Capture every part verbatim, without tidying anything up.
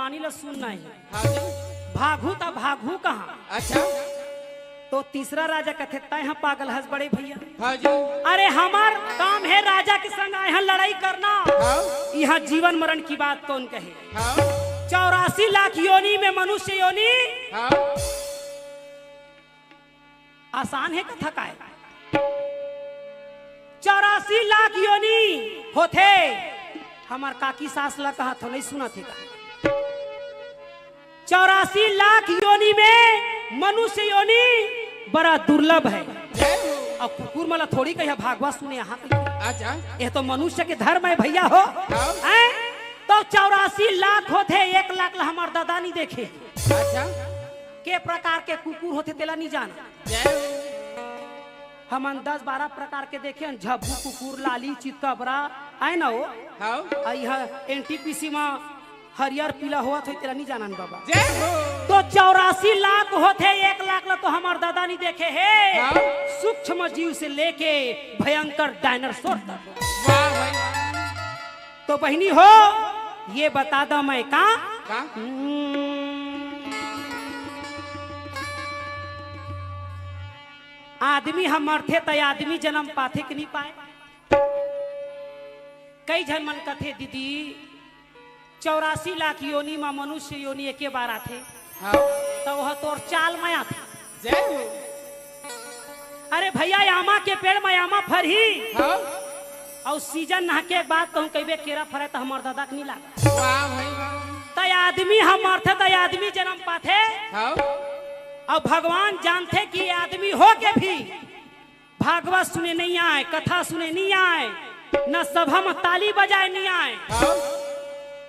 रानी ल सुनना हे। हाँ जी। भागहू त भागहू कहाँ? अच्छा। तो तीसरा राजा कथे, "तैं ह पागल हस बड़े भैया।" हाँ जी। अरे हमर काम हे राजा के संग आए हन लड़ाई करना। हाँ। इहाँ जीवन मरण की बात कौन कहे? हाँ। चौरासी लाख योनि में मनुष्य योनि। हाँ। आसान हे कथा काय? चौरासी लाख योनि होथे। हमर काकी सास ला कहत हो, नहीं सुनत हे का? चौरासी लाख योनि में मनुष्य योनि बड़ा दुर्लभ हे। जय हो। अउ कुकुर मन ला थोड़ी कहिया भागवत सुने यहाँ कहिया। अच्छा। ये तो मनुष्य के धर्म हे भैया हो। हाँ। हैं? तो चौरासी लाख होथे, एक लाख ला हमर दादा नहीं देखे। अच्छा। के प्रकार के कुकुर होथे तेला नहीं जाना। जय हो। हमन दस बारह प्रकार के देखे हन, झब्बू कुकुर, लाली, चितकबरा, आय ना हो? हाँ। अउ इहाँ एनटीपीसी म हरियर पीला होवत होही, तेला नहीं जानन बाबा। जय हो। तो चौरासी लाख होथे, एक लाख ला तो हमर दादा नहीं देखे हे। हाँ। सूक्ष्म जीव से लेके भयंकर डायनासोर तक। वाह भाई। तो बहिनी हो, ये बता दा मैं का? का? हम्म। आदमी ह मरथे त आदमी जन्म पाथे कि नहीं पाए? कई झन मन कथे, "दीदी, चौरासी लाख योनि म मनुष्य योनि एके बार आथे, हाँ। त वह तोर चाल म आथे।" जय हो। अरे भैया, आमा के पेड़ म आमा फरही। हाँ। अउ सीजन नहके के बाद कहूँ कहिबे केरा फरे त हमर दादा के नहीं लागे। वाह भाई वाह। त आदमी ह मरथे त आदमी जन्म पाथे। हाँ। अउ भगवान जानथे कि आदमी हो के भी भागवत सुने नहीं आए, कथा सुने नहीं आए, न सभा म ताली बजाए नहीं आए। हाँ।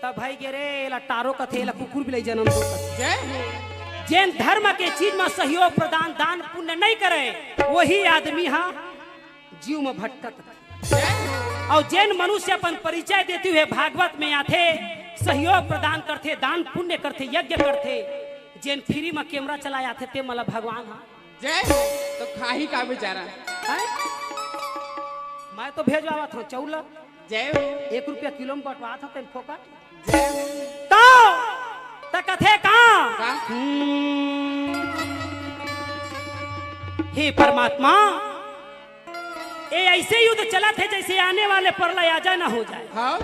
तब भाई गे रे, एला टारो कथे, एला कुकुर बिलाई जन्म दो कथे। जय हो। जेन धर्म के चीज म सहयोग प्रदान, दान पुण्य नहीं करे, वही आदमी ह जीव म भटकत। जय हो। अउ जेन मनुष्य अपन परिचय देते हुए भागवत में आथे, सहयोग प्रदान करथे, दान पुण्य करथे, यज्ञ करथे, जेन फ्री म कैमरा चलाए आथे, ते मन ला भगवान ह जय हो। तो खाही का बेचारा? हैं? मैं तो भेजवावत हूँ चौला। जय हो। एक रुपया किलो में बंटवात हूँ तेन फोकट। जय हो। तो, त कथे का? का? हम्म। हे परमात्मा, ए ऐसे युद्ध चलत हे जैसे आने वाले प्रलय आ जाए ना हो जाए। हाँ।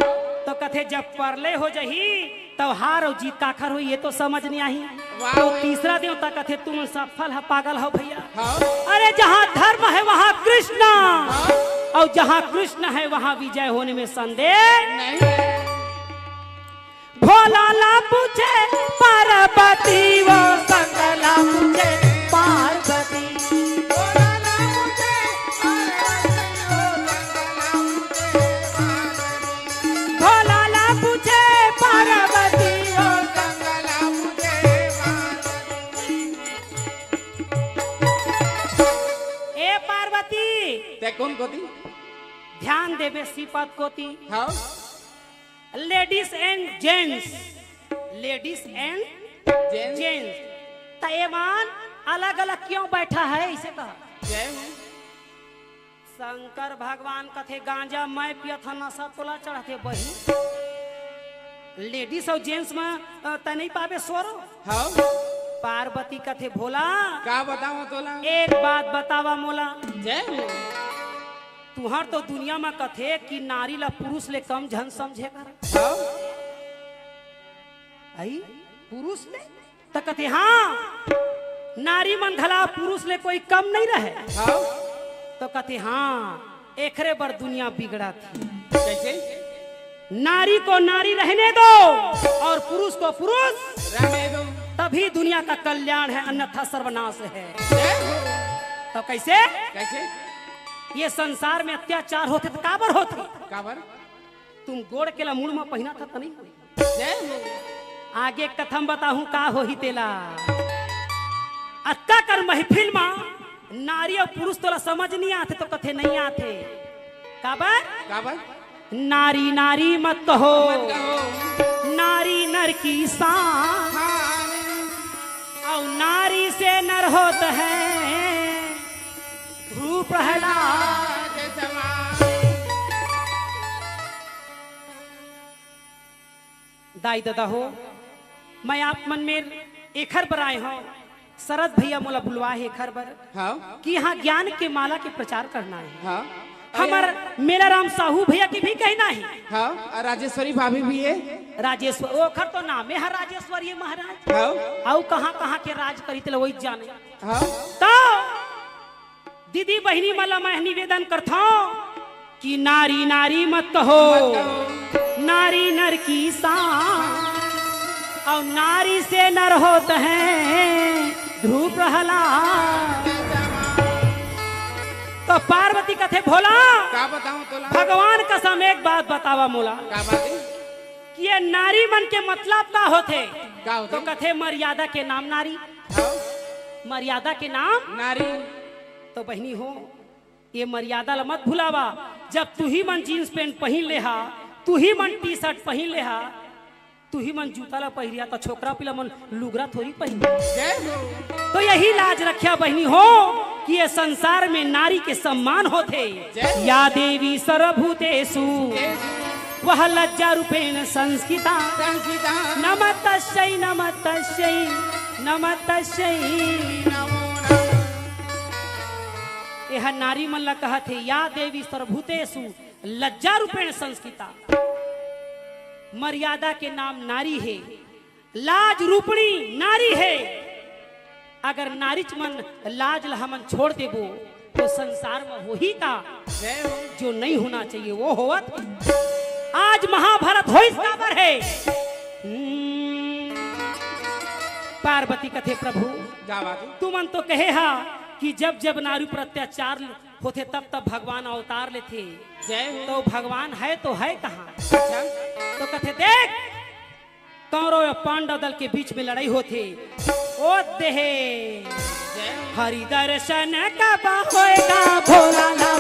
तो कथे जब प्रलय हो जाही तब हार अउ जीत काखर होही, ये तो समझ नहीं आही। वाह तो भाई। तीसरा देवता कथे, "तुम सफल ह, पागल हो भैया।" हाँ। अरे जहाँ धर्म है वहाँ कृष्ण, हाँ। अउ जहाँ कृष्ण है वहाँ विजय होने में संदेह नहीं। भोला ला पूछे पार्वती, वो शंकर ला पूछे पार्वती। भोला ला पूछे पार्वती, वो शंकर ला पूछे पार्वती। भोला ला पूछे पार्वती, ओ कंगला मुझे मार। ए पार्वती, ते कोन कोती? ध्यान देबे श्रीपद कोती। हाँ। Ladies and gents, ladies and gents। Gents। त एमन अलग-अलग क्यों बैठा है, इसे कहा। जय हो। शंकर भगवान कथे, "गांजा मैं पियत हंव, नशा तोला चढ़थे बही। Ladies अउ gents में, अ, तैं नहीं पाबे सोरो।" हाँ। पार्वती कथे, "भोला, का बतावं तोला? एक बात बतावा मोला।" जय हो। तुहर तो दुनिया में कथे कि नारी ला पुरुष ले कम झन समझे कर। हाँ। आई? पुरुष ले? त कथे, "हाँ, नारी मन घला पुरुष ले कोई कम नहीं रहे।" हाँ। तो कथे, "हाँ, एकरे बर दुनिया बिगड़त हे।" कैसे? नारी को नारी रहने दो और पुरुष को पुरुष रहने दो। तभी दुनिया का कल्याण है, अन्यथा सर्वनाश है। जय हो। तो कैसे? कैसे? ये संसार में अत्याचार होथे त काबर होथे? काबर? तुम गोड़ के ला मुड़ में पहिना था त नहीं? जय हो। आगे कथा म बताहूं का होही तेला। अतका कर महफिल म नारी अउ पुरुष तोला समझ नहीं आथे तो कथे नहीं आथे। काबर? काबर? नारी नारी मत कहो, मत कहो। नारी नर की शान। हाँ। अउ नारी से नर होत है भ्रू प्रहलाद। जय समान। दाई ददा हो, मैं आप मन मेर एखर बर आए हंव, शरद भैया मोला बुलवा हे एखर बर हाँ। कि यहाँ ज्ञान के माला के प्रचार करना हे। हाँ। हमर मेलाराम साहू भैया के भी कहना हे। हाँ, और राजेश्वरी भाभी भी हे। राजेश्वर, ओखर तो नामे हे राजेश्वरी महाराज। हाँ। अउ कहाँ कहाँ के राज करी तेला वही जाने। हाँ। तो दीदी बहिनी मन ला मैं निवेदन करथंव कि नारी नारी मत कहो, मत कहो। नारी नर की शान, अउ नारी से नर होत हे ध्रुव प्रहलाद। तो पार्वती कथे भोला, का बतावंव तोला? भगवान कसम एक बात बतावा मोला का बात हे? कि ये नारी मन के मतलब का होथे? का होथे? तो कथे मर्यादा के नाम नारी। हाँ। मर्यादा के नाम नारी। तो बहिनी हो, ये मर्यादा ला मत भुलावा। जब तुही मन जींस पैंट पहिन ले हा, तुही मन टी शर्ट पहिन ले हा, तुही मन जूता ला पहिरिया, त छोकरा पिला मन लुगरा थोरी पहिन। जय हो। तो यही लाज रखिया बहिनी हो कि ये संसार में नारी के सम्मान होथे। जय हो। या देवी सर्वभूतेषु वह लज्जा रूपेण संस्थिता। संस्थिता। नमस्तस्यै, नमस्तस्यै, नमस्तस्यै। नमो नमः। एह नारी मन ला कहत हे, या देवी सर्वभूतेषु लज्जा रूपेण संस्थिता। मर्यादा के नाम नारी हे, लाज रूपणी नारी हे। अगर नारीच मन लाज ला हमन छोड़ देबो, तो संसार में होही का? जय हो। जो नहीं होना चाहिए, वो होवत। आज महाभारत होइस काबर हे? हम्म, पार्वती कथे, प्रभु, का बात हे? तुमन तो कहे हा कि जब जब नारी पर अत्याचार होथे, तब तब भगवान अवतार लेथे। जय हो। तो भगवान हे तो हे कहाँ? अच्छा। तो कथे, देख, कौरव अउ पांडव दल के बीच में लड़ाई होथे। ओ देहे। हरि दर्शन कब होएगा भोला ला।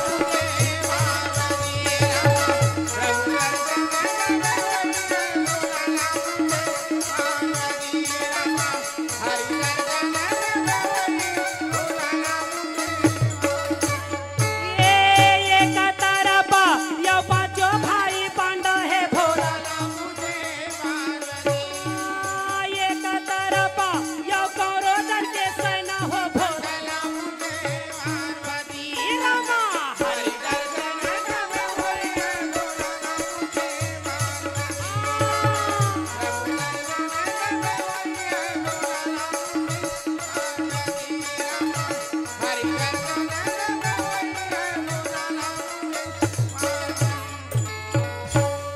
ये, ये कतरपा, यो पांचो भाई पांडव हे भोला। ये कतरपा, यो कौरव दल के सेना हो भोला।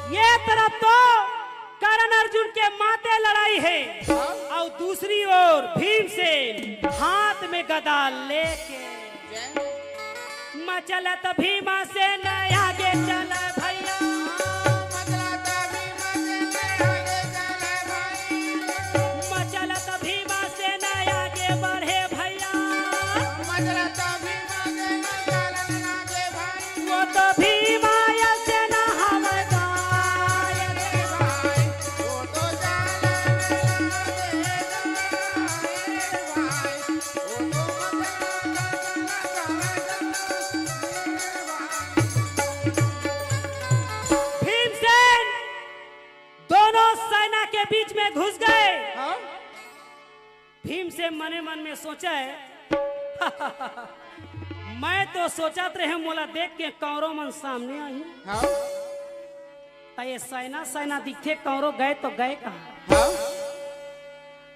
ये तरफ तो कर्ण अर्जुन के माते लड़ाई हे, हाँ। अउ दूसरी ओर भीमसेन हाथ में गदा लेके। जय हो। मचलत भीमसेन आगे चल भैया। मचलत भीमसेन आगे चल भाई। मचलत भीमसेन आगे बढ़े भैया। मचलत भीमसेन आगे वो तो भीमा या सेना हवय गाय रे भाई, वो तो जाल में लगे जाए रे भाई, वो तो मत लगे जाए रे भाई। भीमसेन दोनों सेना के बीच में घुस गए। हाँ? भीमसेन मने मन में सोचय, मैं तो सोचत रहेंव मोला देख के कौरव मन सामने आही। हाँ। त ये सेना सेना दिखथे, कौरव गए तो गए कहाँ? हाँ।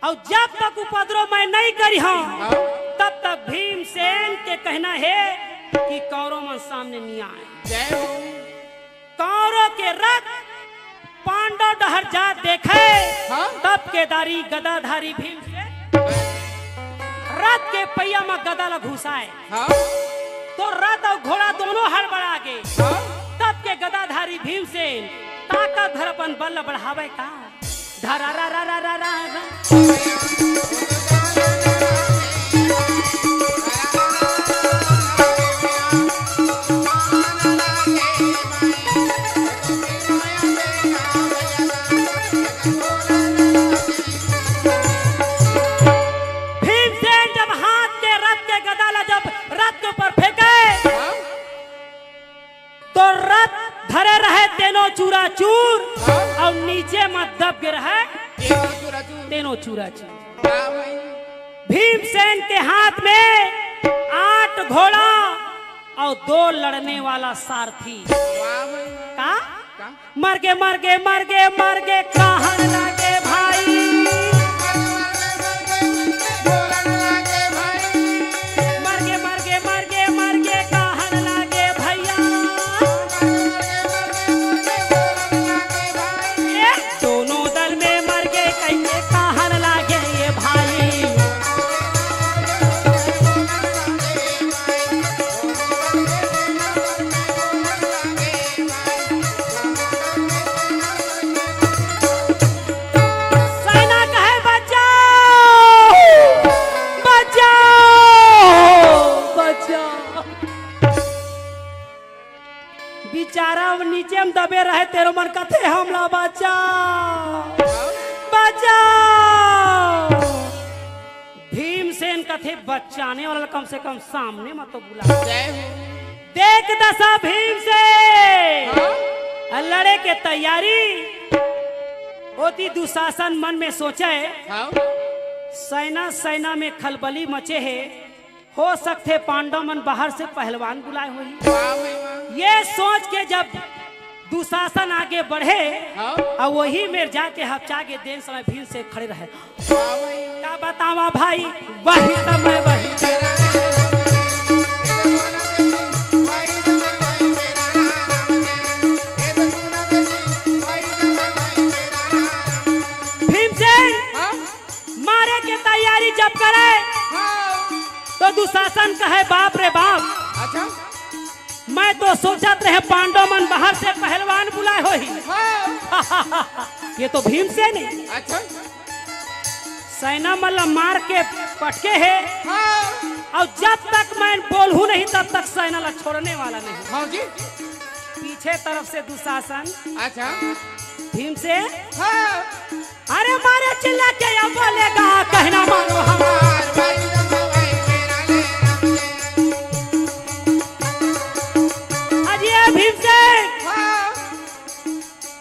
अउ जब तक उपद्रव मैं नहीं करिहंव, हाँ। तब तक भीमसेन के कहना हे कि कौरव मन सामने नहीं आए। जय हो। कौरव के रथ पांडव डहर जात देखे, हाँ? तब केदारी गदाधारी भीमसेन रथ के पहिया म गदा ल घुसाए। हाँ? तो रथ अउ घोड़ा दोनों हड़बड़ा गे। हाँ? तब के गदाधारी भीमसेन ताकत धर अपन बल ल बढ़ावे का। धरा रा रा रा रा रा रा। भीमसेन जब हाथ के रथ के गदा ला जब रथ के ऊपर फेंके, तो रथ धरे रहे तेनो चूरा चूर, हाँ। अउ नीचे म दब गे रहे। तेनो चूरा तेनो चूरा चूर। वाह भाई। भीमसेन के हाथ में आठ घोड़ा और दो लड़ने वाला सारथी। वाह भाई। का? का? मरगे, मरगे, मरगे, मरगे, कहन लागे भाई। मरगे, मरगे, मरगे, मरगे, कहन लागे भैया। ए, दोनों दल में मरगे, कइसे कहन लागे ये भाई। सेना कहे, "बच जाओ, बच जाओ, बच जाओ।" बिचारा अब नीचे में दबे रहे, तेरो मन कथे, "हमला बचा, बचा।" भीमसेन कथे, "बचाने वाला कम से कम सामने मत तो बुला।" जय हो। देख दसा भीमसेन, हाँ। लड़े के तैयारी होती। दुशासन मन में सोचे, हाँ। सेना, सेना में खलबली मचे हे, हो सकथे पांडव मन बाहर से पहलवान बुलाए होही। वाह भाई वाह। ये सोच के जब दुशासन आगे बढ़े, हाँ। और वही मेर जाके हपचा के देन समय भीमसेन खड़े रहे। वाह भाई। का बतावा भाई, वही समय वही। भीमसेन हाँ? मारे के तैयारी जब करे, हाँ। तो दुशासन कहे, "बाप रे बाप, अच्छा। मैं तो सोचत रहे पांडव मन बाहर से पहलवान बुलाए होही।" हाँ। ये तो भीमसेन हे। अच्छा। सेना मन ला मार के पटके हे। हाँ। और जब तक मैं बोलहूँ नहीं, तब तक सेना ला छोड़ने वाला नहीं। हाँ जी। पीछे तरफ से दुशासन। अच्छा। भीमसेन। हाँ। अरे मारे चिल्ला के या बोलेगा, कहना मानो हमार। अरे भीमसेन, हाँ।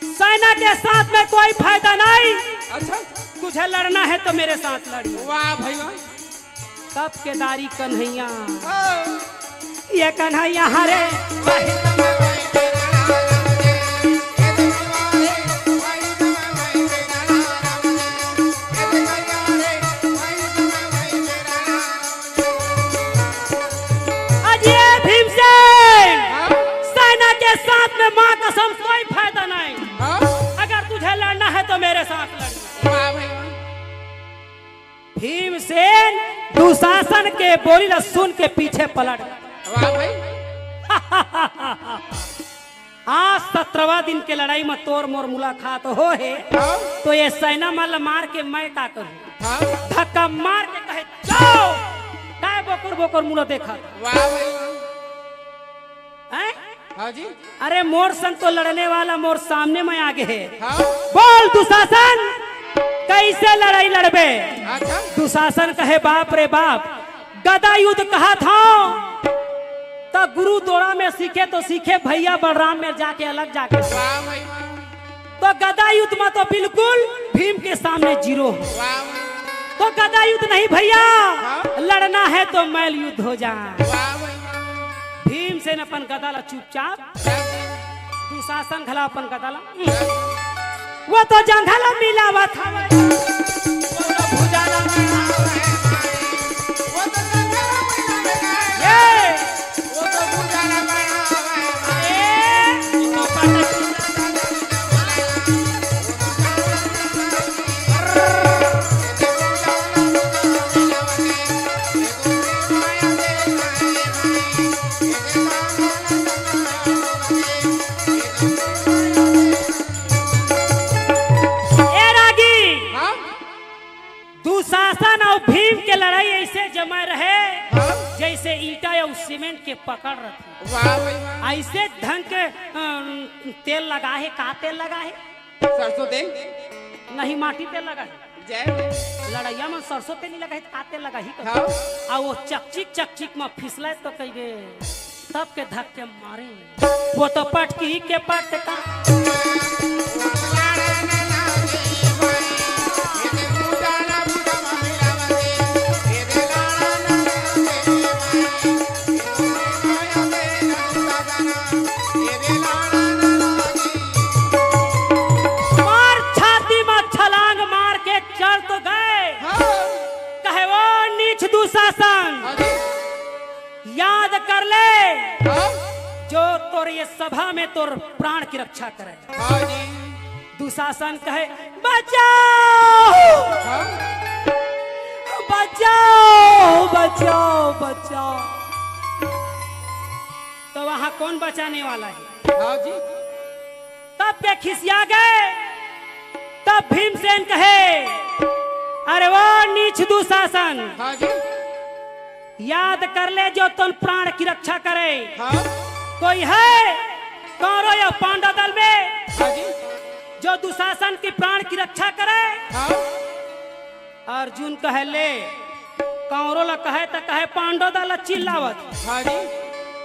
सेना के साथ में कोई फायदा नहीं। अच्छा। तुझे लड़ना है तो मेरे साथ लड़िए। वाह भाई वाह। तब केदारी कन्हैया। हाँ। ये कन्हैया हरे। अजय भीमसेन, हाँ? सेना के साथ में माँ कसम कोई फायदा नहीं। हाँ? अगर तुझे लड़ना है तो मेरे साथ लड़। वाह भाई वाह। भीमसेन दुशासन के बोली ला सुन के पीछे पलट गए। वाह भाई। आज सत्रहवाँ दिन के लड़ाई में तोर मोर मुलाकात हो हे, हाँ। तो ये सेना मन ला मार के मैं का करूँ? हाँ। धक्का मार के कहे, "जाओ।" काय बोकर बोकर मुला देखा। वाह भाई वाह। हैं? हाँ जी। अरे मोर संग तो लड़ने वाला मोर सामने में आगे हे। हाँ। बोल दुशासन, कैसे लड़ाई लड़बे? अच्छा। दुशासन कहे, "बाप रे बाप, गदा युद्ध कहत हँव, त गुरु दोड़ा में सीखे तो सीखे, भैया बलराम में जाके अलग जाके सीखे।" वाह भाई वाह। तो गदा युद्ध में तो बिल्कुल भीम के सामने जीरो। वाह। तो गदा युद्ध नहीं भैया, हाँ? लड़ना है तो मैल युद्ध हो जाए। वाह भाई वाह। भीमसेन अपन गदा ला चुपचाप, दुशासन घला अपन गदा ला, वो तो जंघल मिलावत हवय। वो तो भुजा ला बढ़ावत हवय। ये। वो तो भुजा ला बढ़ावत हवय। ए। ए रागी, हाँ? दुशासन अउ भीम के लड़ाई ऐसे जमे रहे, हाँ? जैसे ईंटा अउ सीमेंट के पकड़ रथे। वाह भाई वाह। ऐसे ढंग के, अम, तेल लगा हे, का तेल लगा हे? सरसों तेल? नहीं, माटी तेल लगा हे। जय हो। लड़ैया में सरसों तेल नहीं लगा हे, त का तेल लगा हे? हाँ। आ वो चकचिक, चकचिक में फिसले तो कहिबे। तब के धक्के मारे, वो तो पटकी के पटका। दुशासन, हाँ जी। याद कर ले, हाँ। जो तोर ये सभा में तोर प्राण की रक्षा करे। हाँ जी। दुशासन कहे, "बचाओ, हाँ। बचाओ, बचाओ, बचाओ।" तो वहां कौन बचाने वाला है? हाँ जी। तब के खिसिया गए। तब भीमसेन कहे, "अरे वो नीच दुशासन, हाँ जी। याद कर ले जो तोर प्राण की रक्षा करे। हाँ। कोई है कौरव या पांडव दल में, हाँ जी। जो दुशासन की प्राण की रक्षा करे?" हाँ। अर्जुन कहे, "ले, कौरव ला कहे त कहे पांडव दल ला चिल्लावत। हाँ जी।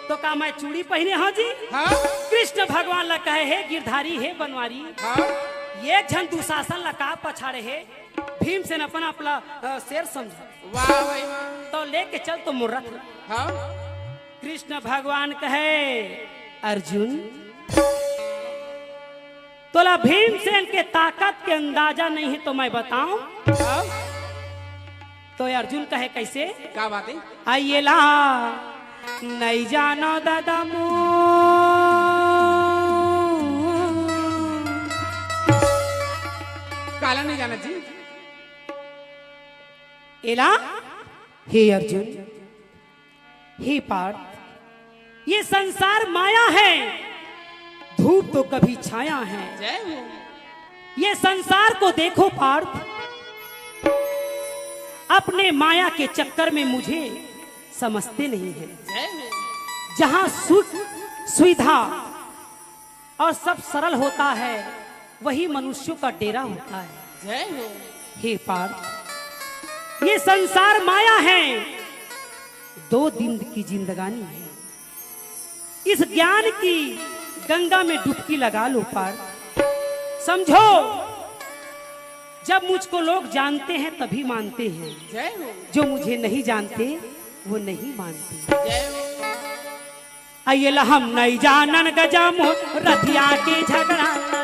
तो का मैं चूड़ी पहने हंव जी?" हाँ। कृष्ण भगवान ला कहे, "हे गिरधारी, हे बनवारी, हाँ। ये झन दुशासन ला का पछाड़े हे?" भीमसेन अपन आप ला, अ, शेर समझा। वाह भाई वाह। तो लेके चल तो मोर रथ ला। हाँ। कृष्ण भगवान कहे, "अर्जुन, तोला भीमसेन के ताकत के अंदाजा नहीं है तो मैं बताऊं?" हाँ। तो अर्जुन कहे, "कैसे?" का बात है? "अइला नइ जानो दादा मो।" काला नहीं जाना जी। एला, हे अर्जुन, हे पार्थ, ये संसार माया है, धूप तो कभी छाया है। जय हो। ये संसार को देखो पार्थ, अपने माया के चक्कर में मुझे समझते नहीं है। जय हो। जहाँ सुख, सुविधा और सब सरल होता है, वही मनुष्यों का डेरा होता है। जय हो। हे पार्थ, ये संसार माया है, दो दिन की जिंदगानी है। इस ज्ञान की गंगा में डुबकी लगा लो पार्थ। समझो, जब मुझको लोग जानते हैं तभी मानते हैं, जय हो। जो मुझे नहीं जानते वो नहीं मानते। जय हो। अइला हम नइ जानन गजा मोर रथिया के झगड़ा।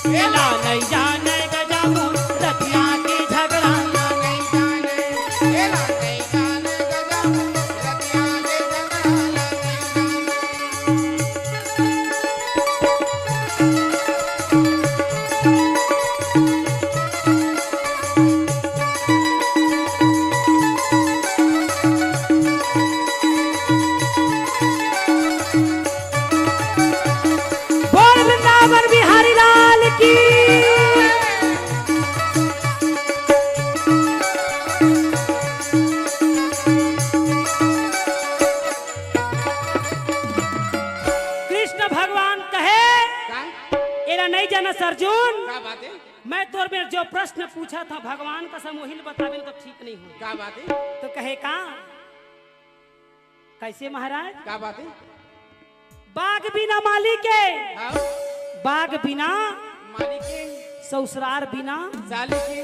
एला नइ जानन गजा मोर रथिया के झगड़ा। बोल वृंदावन बिहारी लाल की। कृष्ण भगवान कहे, का? एला नहीं जाना अर्जुन। का बात है? मैं तोर में जो प्रश्न पूछा था भगवान का समूहिल बताबे तो ठीक नहीं हो। का बात है? तो कहे का? कैसे महाराज? का बात है? बाग बिना माली के, हाँ। बाग बिना माली के, ससुरार बिना साली के।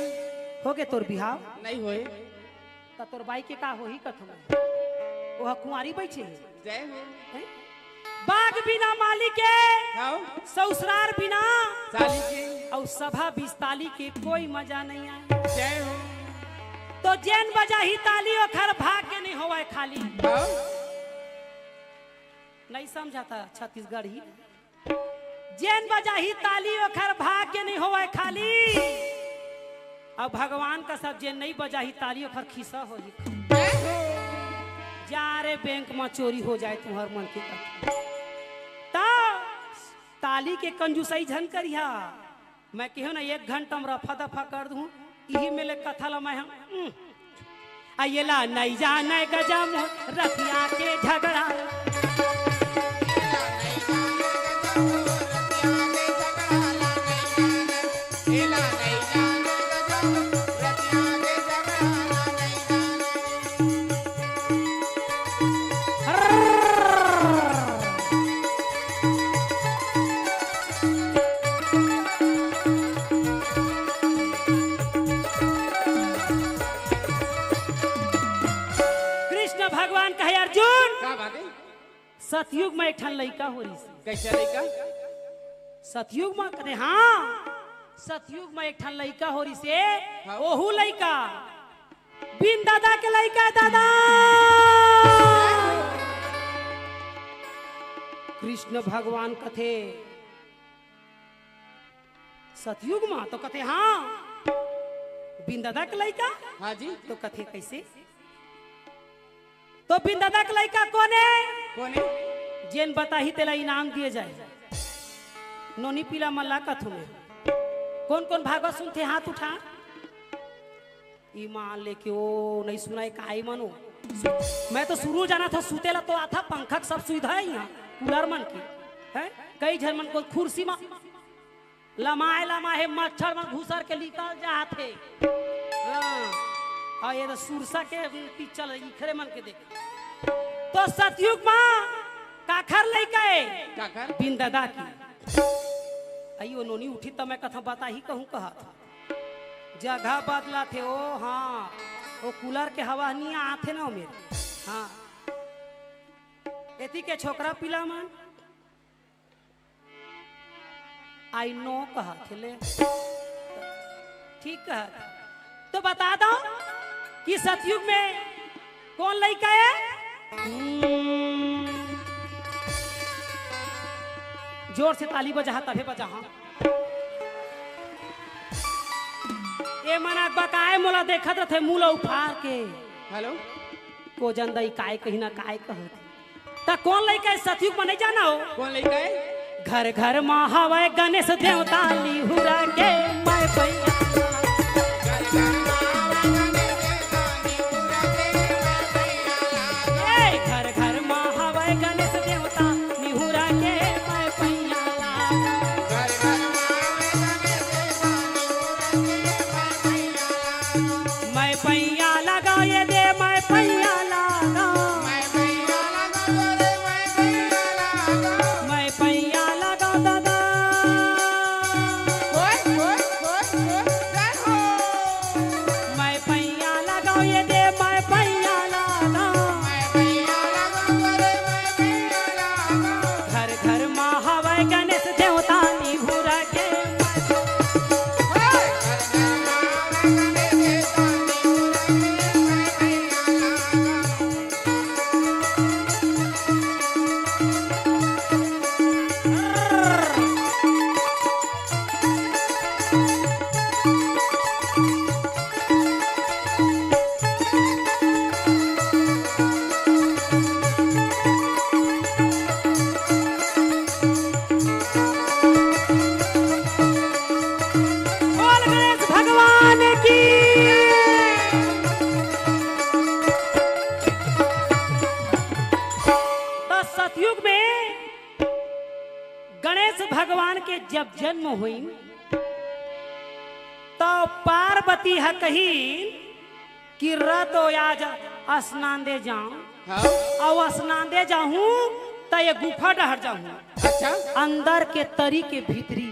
होगे तोर बिहाव? नहीं होए। त तोर बाई के का होही कथों? ओह कुंवारी बइठे हे। जय हो। हैं? बाग बिना माली के, हाँ। ससुरार बिना साली के। अउ सभा बिस्ताली के कोई मजा नहीं आए। जय हो। तो जेन बजाही ताली ओखर भाग्य नहीं होवय खाली। हाँ। नहीं समझा था छत्तीसगढ़ी। जेन बजाही ताली ओखर भाग्य नहीं होवय खाली। अब भगवान का सब जेन नहीं बजाही ताली ओखर खिस्सा होही। जा रे बैंक में चोरी हो जाए तुहर मन के कथा। ता ताली के कंजूसई झन करिहा। मैं केहेंव ना, एक घंटा में रफा दफा कर दूं, इही में ले कथा ला मैं हम, उम। अइला नइ जानय गजा मोर रथिया के झगड़ा। कृष्ण भगवान कहे, "अर्जुन, का बात है? सतयुग में एक ठन लइका हो रहिस।" कैसे लइका? सतयुग में कहे, हाँ, सतयुग म एक ठन लइका हो रिसे, हाँ। ओहू लइका बिन ददा के लइका हे दादा। कृष्ण भगवान कथे, सतयुग म तो कथे, हाँ, बिन ददा के लइका। हाँ जी। तो कथे, कइसे? तो बिन ददा के लइका कोन हे? कोन हे? जेन बताही तेला इनाम दिए जाए। नोनी पीला मन ला कथों मैं। कोन कोन भागवत सुनथे हाथ उठा। ईमान लेके ओ नइ सुनाय का ईमान ओ। मैं तो सुरू जानथों सुते ला तो आथों पंखा के सब सुविधा हे इहाँ। कूलर मन के। हैं? कई झन मन के खुर्सी म लमाय लमाय हे, मच्छर मन घुसर के निकल जाथे। हाँ, अउ ये तो सुरसा के पिक्चर इखरे मन के देख। तो सतयुग म काखर लइका हे? काखर? बिन ददा के। अई ओ नोनी उठी त मैं कथों बताही कहूँ कहत। जगह बदलाथे ओ, हाँ, ओ कूलर के हवा नइ आथे ना ओ मेर। हाँ, एती के छोकरा पीला मन I know कहत हे ले। ठीक कहत। तो बता दो कि सतयुग म कोन लइका हे? हम्म। जोर से ताली बजाहा, तभे बजाहा। ए मन अकबकाय मोला देखत रथे मुँह ल उफार के। हेलो। को जन दई काय कही ना काय कहत। त कोन लइका हे सतयुग म नइ जाना हो? कोन लइका हे? घर घर म हवय गणेश देवता निहुरा के मैं पैया। ए, घर घर म हवय गणेश देवता निहुरा के मैं पैया। मैं पैया लगाओ ये दे, मैं पैया लगाओ। मैं पैया लगाओ दादा। मैं पैया लगाओ ये दे, मैं पैया लगाओ। घर घर म हवय गणेश देवता निहुरा के। बोल गणेश भगवान की। त सतयुग म गणेश भगवान के जब जन्म होइन, त पार्वती ह कहिन कि र तो आज स्नान दे जाऊं, हाँ। अउ स्नान दे जाहूं, त ये गुफा डहर जाहूं। अच्छा। अंदर के तरी के भीतरी।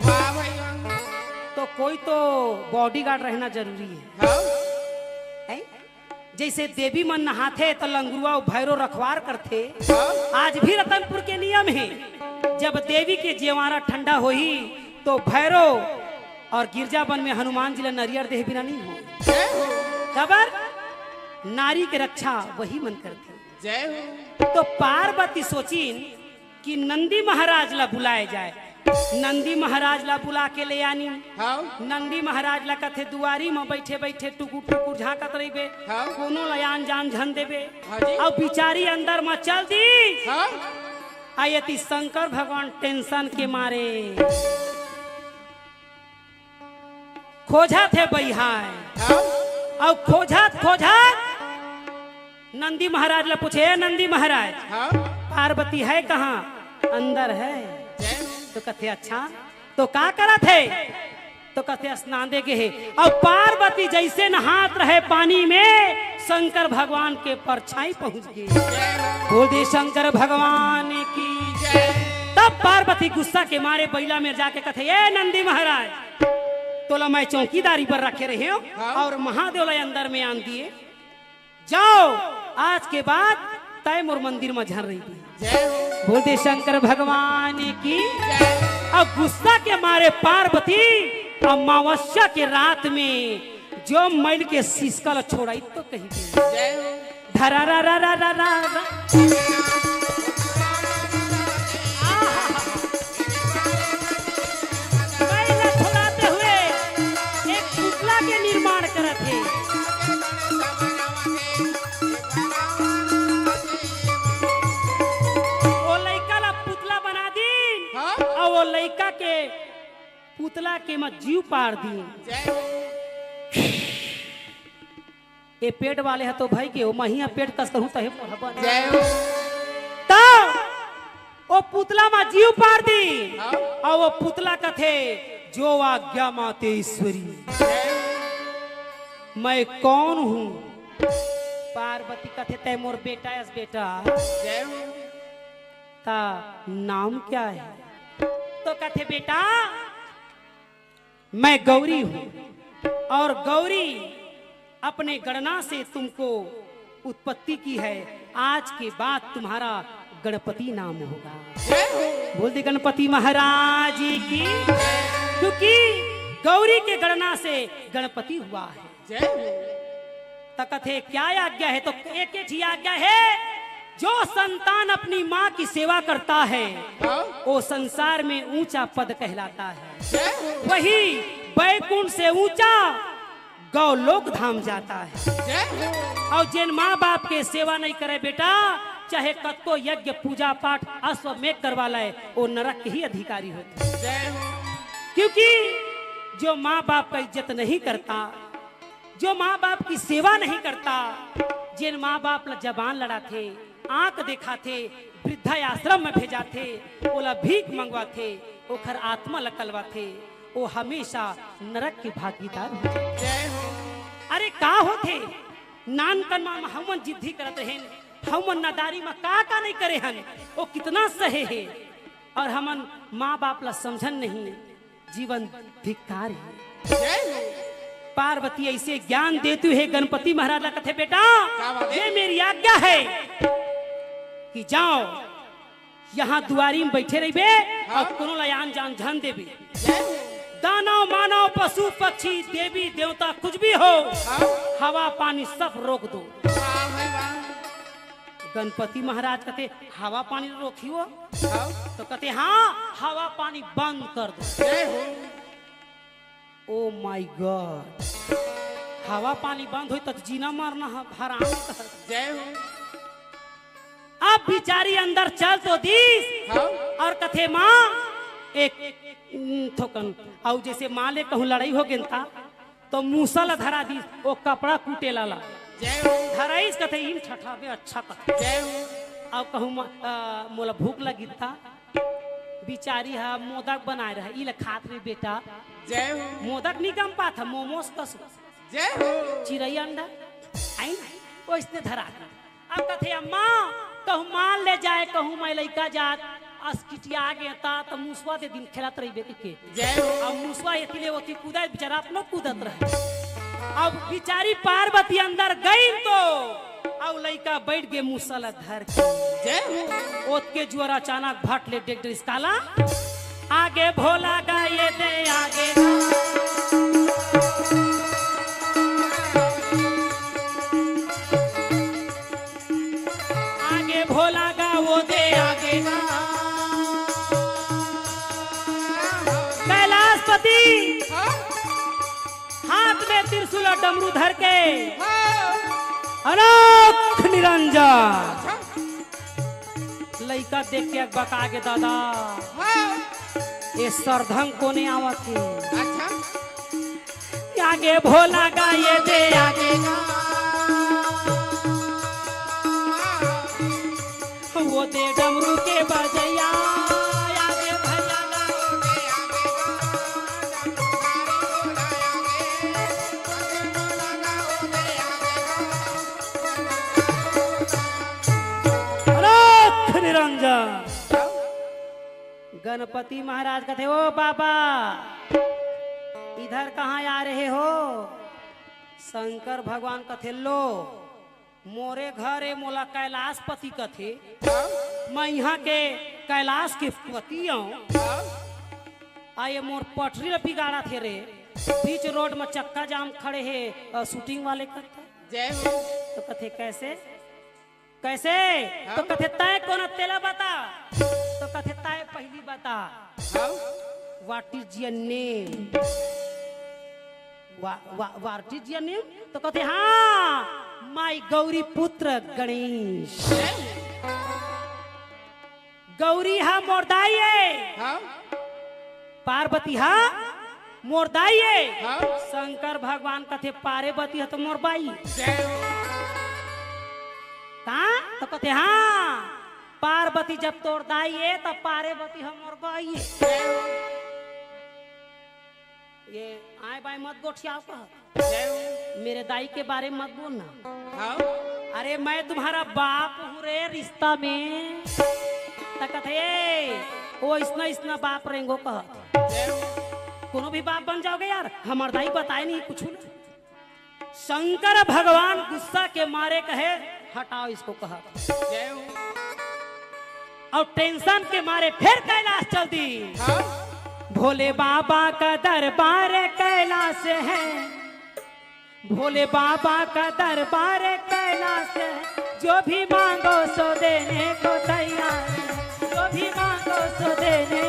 वाह भाई वाह। तो कोई तो बॉडीगार्ड रहना जरूरी है। हाँ। हैं? जइसे देवी मन नहाथे त लंगुरवा अउ भैरो रखवार करथे। हाँ। आज भी रतनपुर के नियम हे, जब देवी के जेवारा ठंडा होही तो भैरो अउ गिरजा बन म हनुमान जी ला नरियर देहे बिना नइ हो। जय हो। काबर? नारी के रक्षा वही मन करथे। जय हो। तो पार्वती सोचिन कि नंदी महाराज ला बुलाए जाए। नंदी महाराज ला बुला के ले आनी। हाँ। नंदी महाराज ला कथे दुआरी म बइठे बइठे टुकुर टुकुर झांकत रहिबे। हाँ। कोनो ला आन जान झन देबे। हाँ जी। अउ बिचारी अंदर म चल दी। हाँ। अउ एती शंकर भगवान टेंशन के मारे खोजथे बइहाय। हाँ। अउ खोजत खोजत नंदी महाराज ला पूछे, "ए नंदी महाराज, हाँ। पार्वती है कहाँ?" "अंदर है।" जय हो। तो कथे, "अच्छा, तो का करत हे?" तो कथे, "स्नान दे गे हे।" अउ पार्वती जइसे नहात रहे पानी म, शंकर भगवान के परछाई पहुंच गे। बोल दे शंकर भगवान की जय। तब पार्वती गुस्सा के मारे बइला म जाके कथे, "ए नंदी महाराज, तोला मैं चौकीदारी पर रखे रहेंव हाँ। अउ महादेव ला अंदर म आन दिए। जाओ, आज के बाद तय मोर मंदिर म झन रहिबे।" जय हो। बोल दे शंकर भगवान की। जय। अउ गुस्सा के मारे पार्वती अमावस्या के रात में जो मैल के सिसका ल छोड़ाई तो कही दे। जय हो। धरा रा रा रा रा रा रा। आहा। मैल ल छोड़ाते हुए एक पुतला के निर्माण करत हे। ओ लइका ला पुतला बना दीन। हाँ? अउ ओ लइका के पुतला के म जीव पार दीन। जय हो। ए पेट वाले ह तो भई गे, ओ महिया पेट कस करहूं तहे मोर ह बन। जय हो। त ओ पुतला म जीव पार दीन। हाँ। अउ ओ पुतला कथे, "जो आज्ञा मातेश्वरी, जय हो। मैं कौन हूँ?" पार्वती कथे, "तै मोर बेटा अस बेटा।" जय हो। "ता नाम क्या है?" तो कथे, "बेटा, मैं गौरी हूँ और गौरी अपने गणना से तुमको उत्पत्ति की है। आज के बाद तुम्हारा गणपति नाम होगा।" जय हो। बोल दे गणपति महाराज की, क्योंकि गौरी के गणना से गणपति हुआ है। जय हो। त कथे, "क्या आज्ञा है?" तो एक ही आज्ञा है, जो संतान अपनी माँ की सेवा करता है, हाँ। वो संसार में ऊंचा पद कहलाता है। जय हो। वही बैकुंठ से ऊंचा गौलोक धाम जाता है। जय हो। अउ जेन माँ बाप के सेवा नहीं करे बेटा, चाहे कतको यज्ञ पूजा पाठ अश्वमेघ करवा लाए, वो नरक के ही अधिकारी होते हैं। जय हो। क्योंकि जो माँ बाप का इज्जत नहीं करता, जो माँ बाप की सेवा नहीं करता, जेन माँ बाप ला जबान लड़ाथे, आंख देखाथे, वृद्धाश्रम में भेजाथे, ओला भीख मंगवाथे, ओखर आत्मा ला कलवाथे, वो हमेशा नरक के भागीदार हो जाथे। जय हो। अरे का होथे? नानकन मा हमन जिद्दी करत रहेन, हमन नादारी मा का का नहीं करे हन, वो कितना सहे हे, और हमन माँ बाप ला समझन नहीं, जीवन धिक्कार हे। जय हो। पार्वती ऐसे ज्ञान देती है गणपति महाराज ला, कथे, "बेटा, क्या बात है? ये मेरी आज्ञा है कि जाओ, यहाँ दुआरी में बैठे रहिबे हाँ। और कोनो ला आन जान झन देबे। जय हो। दानव, मानव, पशु, पक्षी, देवी, देवता, कुछ भी हो, हाँ। हवा, पानी सब रोक दो।" वाह भाई वाह। गणपति महाराज कथे, "हवा पानी रोकी हो?" हाँ। तो कथे, "हाँ, हवा पानी बंद कर दो।" जय हो। Oh my God, हवा पानी बंद होई त जीना मरना ह हराम। जय हो। अब बिचारी अंदर चल तो दीस हाँ। और कथे, "माँ, एक, एक थोकन।" अउ जैसे माँ ले कहूँ लड़ाई हो गेन ता, तो मूसा ला धरा दीस, वो कपड़ा कूटे ला ला। जय हो। धराइस कथे, "इन ठठाबे अच्छा कथे।" जय हो। अउ कहूँ, "म-, अ, मोला भूख लगी ता।" बिचारी हा मोदक बनाए रहा, "ई ले खात रे बेटा।" जय हो। मोदक नहीं गम पात हा, मोमोस कस। जय हो। चिरई अंडा, आई ना, ओइसने धरा दे। अब कथे, "अम्मा, कहूँ मान ले जाए, कहूँ मैं लइका जात, अस किटिया आगे ता, त मुसवा दे दिन खेलत रहिबे के।" जय हो। अब मुसवा एती ले ओती कूदा, बेचारा अपनो कूदत रहे। अब बिचारी पार्वती अंदर गई तो, अब लइका बैठ गे मुसा ला धर के। जय हो। ओतके जुअर अचानक भट ले डेग डरिस काला। आगे भोला गा ये दे आगे गा। आगे भोला गा वो दे आगे गा। कैलाशपति हाँ? हाथ में त्रिशूल और डमरू धर के हाँ। अनोख निरंजन। अच्छा। लइका देख के अकबका गे दादा। हाँ। ये सरधंग कोने आवत हे? अच्छा। आगे भोला गा ये दे आगे गा। वो दे डमरू के बजैया। आगे भैया गा वो दे आगे गा। अनोख निरंजन। गणपति महाराज कथे, "ओ बाबा, इधर कहाँ आ रहे हो?" शंकर भगवान कथे, "लो, मोरे घर ए, मोला कैलाशपति कथे। मैं यहाँ के कैलाश के पति हूँ।" आ ये मोर पटरी ल बिगाड़त हे रे, बीच रोड म चक्का जाम खड़े हे, अ, shooting वाले करता। जय हो। तो कथे, "कैसे? कैसे?" हाँ। तो कथे, "तय कोन तेला बता।" तो कथे, "तय पहली बता।" हाँ। "What is your name?" वा-, वा-, "What is your name?" तो कथे, "हाँ, my गौरी पुत्र गणेश।" गौरी हा मोर दाई ए। हाँ। पार्वती हा मोर दाई ए। हाँ। शंकर भगवान कथे, "पार्वती हा तो मोर बाई।" जय हो। का? तो कथे, "हाँ, पार्वती जब तोर दाई ए, तब पार्वती हा मोर बाई ए।" जय हो। ये आय बाय मत गोठियाव कह। जय हो। मेरे दाई के बारे में मत बोलना। हाँ। अरे, मैं तुम्हारा बाप हूँ रे, रिश्ता में। त कथे, "ए, वो इसना, इसना बाप रेंगो," कहत। जय हो। कोनो भी बाप बन जाओगे यार, हमार दाई बताए नहीं कुछ ना। शंकर भगवान गुस्सा के मारे कहे, "हटाओ इसको," कहा। जय हो। और tension के मारे फिर कैलाश चल दी। हाँ। भोले बाबा का दरबार कैलाश है, भोले बाबा का दरबार कैलाश है, जो भी मांगो सो देने को तैयार है, जो भी मांगो सो देने।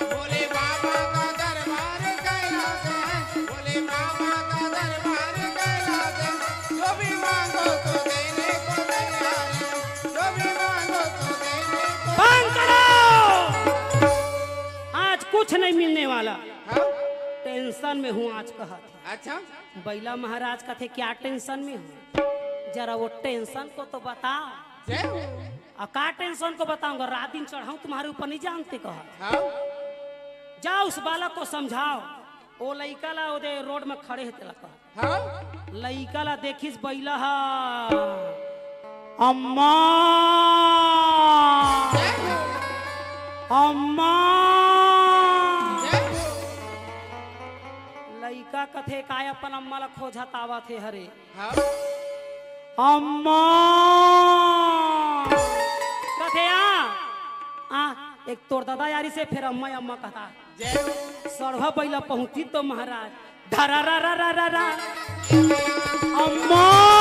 भोले बाबा का दरबार कैलाश है, भोले बाबा का दरबार कैलाश है, जो भी मांगो सो देने को तैयार है, जो भी मांगो सो देने को। बंद करो, आज कुछ नहीं मिलने वाला। हाँ? Tension में हूँ आज, कहत हे। अच्छा। बैला महाराज कथे, "क्या tension में हो? जरा वो tension को तो बताओ।" जय हो। "आ, का tension को बताऊंगा? रात दिन चढ़ाऊं तुम्हारे ऊपर, नहीं जानते," कहा। हाँ। "जाओ, उस बालक को समझाओ।" ओ लइका ला ओदे रोड में खड़े हे तेला कहा। हाँ। लइका ला देखिस बैला हा, "अम्मा, जय हो। अम्मा।" जय हो। लइका कथे, "काय अपन अम्मा ला खोजत आवत हे हरे?" हाँ। "अम्मा।" कथे, "आ, आ, एक तोर ददा यारी से फेर अम्मा, अम्मा कहता।" जय हो। सड़वा बैला पहुंची तो महाराज, धरा रा रा रा रा रा। अम्मा।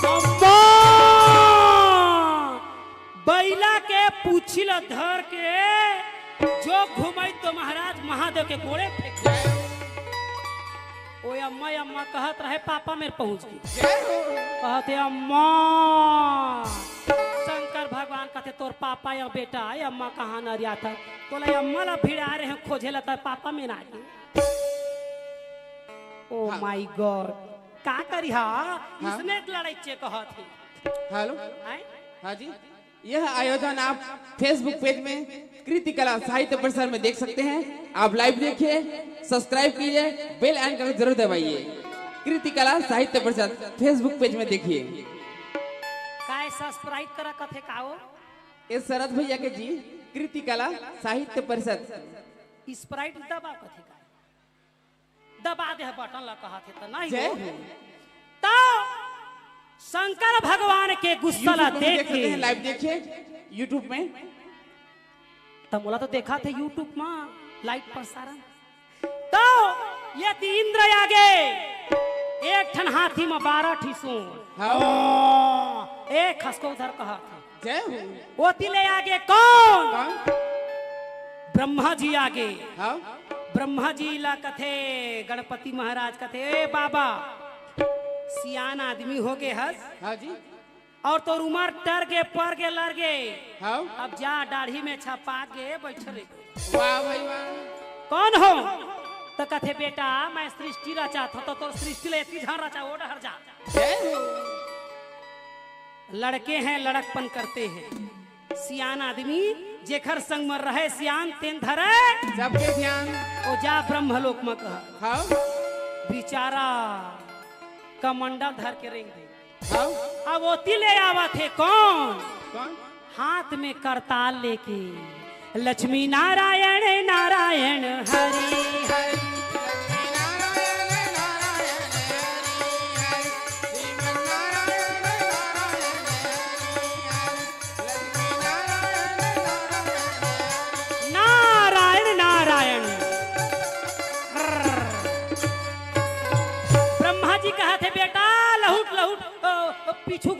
अम्मा। बैला के पूछी ल धर के जो घुमाई तो महाराज महादेव के गोड़े फेंक दे। ओ अम्मा, अम्मा कहत रहे, पापा मेर पहुंच गे। जय हो। कहत हे, "अम्मा।" शंकर भगवान कहत हे, "तोर पापा या बेटा, ए अम्मा कहाँ नरियात हे? तोला अम्मा ला भिड़ा रहे हैं खोजे ला, तोर पापा मेर आ गे।" Oh हाँ। My God, का करी हा? हाँ। इसने लड़ाई चे कहत हे। हेलो। आए? हाँ जी। यह आयोजन आप Facebook पेज में कृति कला साहित्य परिषद में देख सकते हैं। आप लाइव देखिए, सब्सक्राइब कीजिए, बेल आइकन को जरूर दबाइए। कृति कला साहित्य परिषद Facebook पेज में देखिए। काय सब्सक्राइब करा कथे काओ? ये शरद भैया के जी, कृति कला साहित्य परिषद। स्प्राइट दबा कथे का? दबा दे बटन ला कहत हे त नहीं जय हो। हो। तो शंकर भगवान के गुस्सा ला YouTube में भी देख देख सकते के हैं, लाइव देखिए YouTube में। त मोला तो देखा थे YouTube में लाइव प्रसारण। तो ये ती इंद्र आगे एक ठन हाथी में बारह ठी सूंड। हाँ। ओ, एक खसको उधर कहा। जय हो। ओती ले आगे कौन? कौन? ब्रह्मा जी आगे। हाँ। ब्रह्मा जी ला कथे, गणपति महाराज कथे, "ए बाबा, सियान आदमी हो गे हस। हाँ जी। और तोर उमर टर गे, पर गे, लर गे। हाँ। अब जा, दाढ़ी में छपा के बैठ रे।" वाह भाई वाह। कौन हो? तो कथे, "बेटा, मैं सृष्टि रचात हूँ।" तो तोर सृष्टि ले इतनी झन रचा, ओ डहर जा। जय हो। लड़के हैं, लड़कपन करते हैं। सियान आदमी जेखर संग म रहे सियान, तेन धरे सबके ध्यान। ओ जा ब्रह्मलोक म कह। हाँ। बिचारा कमंडल धर के रेंग दे। हाँ। अब ओती ले आवत हे कौन? कौन? हाथ में करताल लेके, "लक्ष्मी नारायण, नारायण हरि हरि।"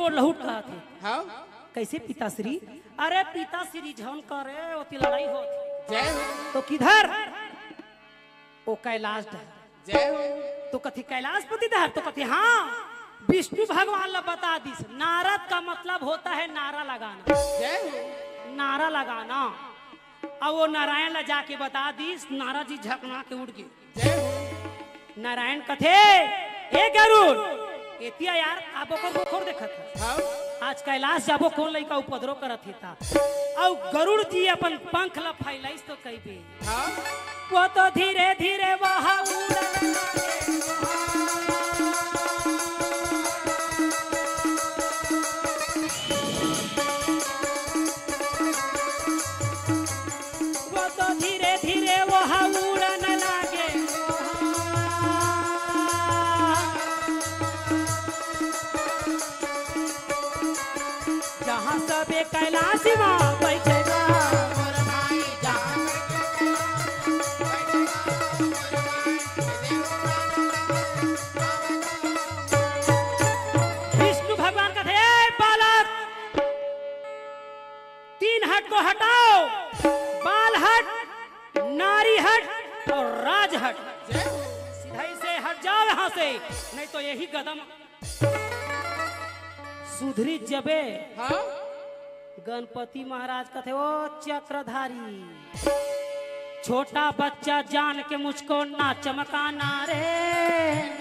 लहुट कहत हे। हाँ। कैसे पिताश्री? अरे पिताश्री झन करे, ओती लड़ाई होत हे। जय हो। तो किधर? ओ कैलाश डहर। जय हो। तो कथे कैलाशपति डहर, तो कथे हाँ, विष्णु भगवान ला बता दिस। नारद का मतलब होता है नारा लगाना। जय हो। नारा लगाना। अब वो नारायण ला जाके बता दिस, नारद जी झकना के उठ गे। जय हो। नारायण कथे, "ए गरुड़, एतिया यार, का बोकर बोकर देखत हस? हाँ। आज कैलाश जाबो, कोन लइका उपद्रव करत हे ता?" अउ गरुड़ जी अपन पंख ला फैलाइस तो कहिबे, हाँ। वो तो धीरे धीरे वहाँ उड़न लगे। वो तो धीरे धीरे वहाँ उड़न लगे। जहाँ सबे कैलाश माँ बैठे बा। विष्णु भगवान कथे, "ए बालक, तीन हट को हटाओ, बाल हट, नारी हट और राज हट। सीधा ही से हट जाओ यहाँ से, नहीं तो यही गदम।" सुधरी जबे। हाँ। गणपति महाराज कथे, "ओ चक्रधारी, छोटा बच्चा जान के मुझको ना चमकाना रे,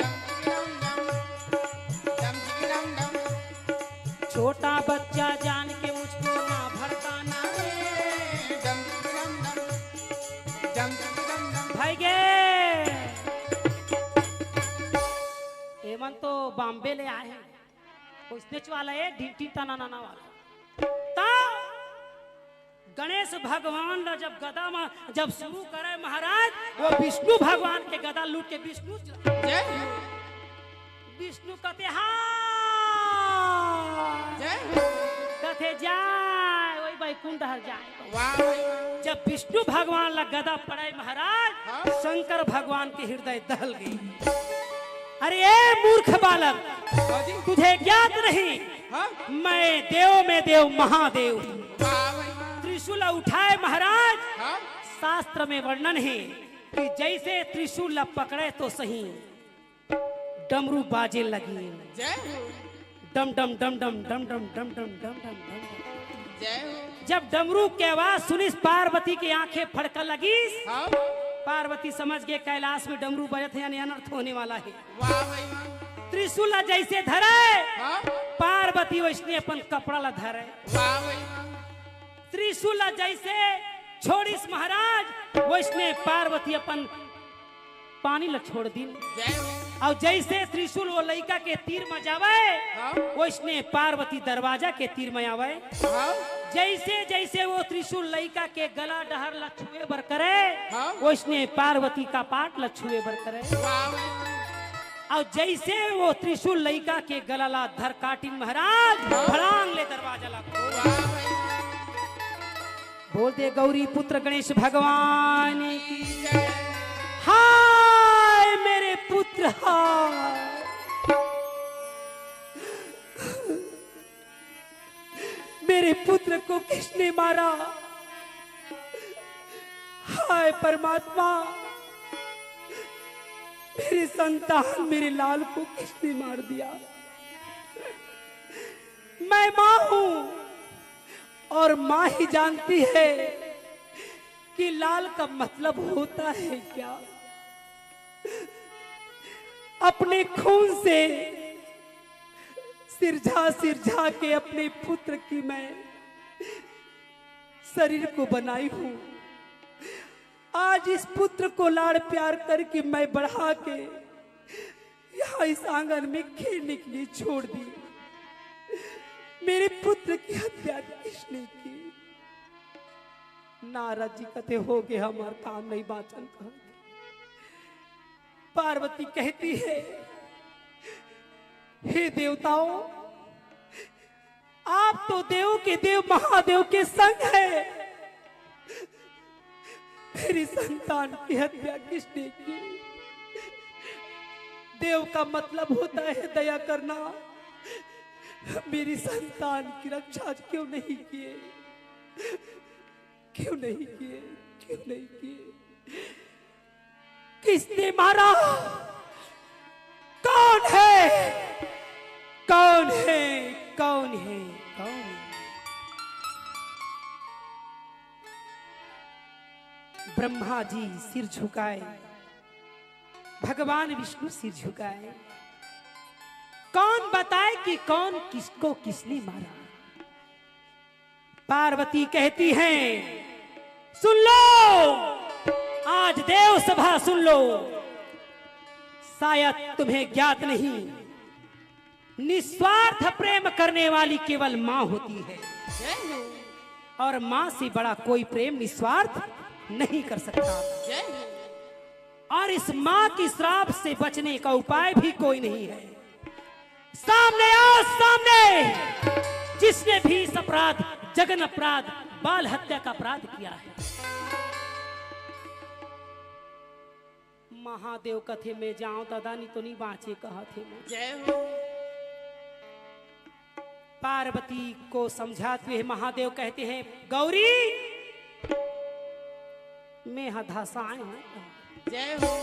छोटा बच्चा जान के मुझको ना भड़काना रे।" भाई गे, एमन तो बॉम्बे ले आए हैं। वैसनेच वाला ए, ढिंटी तना नाना वाला। त गणेश भगवान ला जब गदा में जब शुरू करे महाराज, वो विष्णु भगवान के गदा लूट के विष्णु च-, जय हो। विष्णु कथे, "हाँ।" जय हो। कथे, "जाय, वही बैकुंठ हर जाय।" वाह भाई वाह। जब विष्णु भगवान ला गदा पड़े महाराज, हाँ। शंकर भगवान के हृदय दहल गई। अरे ए मूर्ख बालक, हाँ जी। तुझे ज्ञात नहीं, हाँ। मैं देव में देव महादेव हूँ। वाह भाई वाह। त्रिशूल उठाए महाराज, हाँ। शास्त्र में वर्णन है कि जैसे त्रिशूल ला पकड़े तो सही, डमरू बाजे लगी। जय हो। डम डम डम डम डम डम डम डम डम डम डम। जय हो। जब डमरू के आवाज सुनिस, पार्वती के आंखें फड़का लगिस। हाँ। पार्वती समझ गे कैलाश में डमरू बजत हे, यानी अनर्थ होने वाला है। वाह भाई वाह। त्रिशूल ला जैसे धरे, हाँ। पार्वती वैसने अपन कपड़ा ला धरे। वाह भाई वाह। त्रिशूल ला जैसे छोड़िस महाराज, वैसने पार्वती अपन पानी ला छोड़ दिन। जय हो। अउ जैसे त्रिशूल वो लइका के तीर म जावे, हाँ। वैसने पार्वती दरवाजा के तीर म आवे। हाँ। जैसे जैसे वो त्रिशूल लइका के गला डहर ला छुए बर करे, हाँ। वैसने पार्वती कपाट ला छुए बर करे। वाह। अउ जैसे वो त्रिशूल लइका के गला ला धर काटिन महाराज, हाँ। फड़ांग ले दरवाजा ला खोल। वाह। बोल दे गौरी पुत्र गणेश भगवान की। हाय मेरे पुत्र, हाय। मेरे पुत्र को किसने मारा? हाय परमात्मा, मेरे संतान, मेरे लाल को किसने मार दिया? मैं माँ हूँ, और माँ ही जानती है कि लाल का मतलब होता है क्या। अपने खून से सिरझा सिरझा के अपने पुत्र की मैं शरीर को बनाई हूँ। आज इस पुत्र को लाड़ प्यार करके मैं बढ़ा के यहाँ इस आंगन में खेलने के लिए छोड़ दी। मेरे पुत्र की हत्या किसने की? नारद जी कथे, "हो गे, हमार काम नहीं बाचन।" कहा पार्वती कहती है, "हे देवताओं, आप तो देव के देव महादेव के संग है। मेरी संतान की हत्या किसने की?" देव का मतलब होता है दया करना। मेरी संतान की रक्षा क्यों नहीं किए, क्यों नहीं किए, क्यों नहीं किए? किसने मारा? कौन है? कौन है? कौन है? कौन है? ब्रह्मा जी सिर झुकाए, भगवान विष्णु सिर झुकाए। कौन बताए कि कौन किसको किसने मारा? पार्वती कहती हैं, सुन लो, आज देव सभा सुन लो, शायद तुम्हें ज्ञात नहीं, निस्वार्थ प्रेम करने वाली केवल माँ होती है, और माँ से बड़ा कोई प्रेम निस्वार्थ नहीं कर सकता। और इस माँ की श्राप से बचने का उपाय भी कोई नहीं है। सामने आओ, सामने, जिसने भी इस अपराध, जघन अपराध, बाल हत्या का अपराध किया है। महादेव कथे, मैं जाऊं दादा, नहीं तो नहीं बाँचे, कहत हे मैं। जय हो। पार्वती को समझाते हुए महादेव कहते हैं, गौरी, मैं ह धसाए हूँ। जय हो।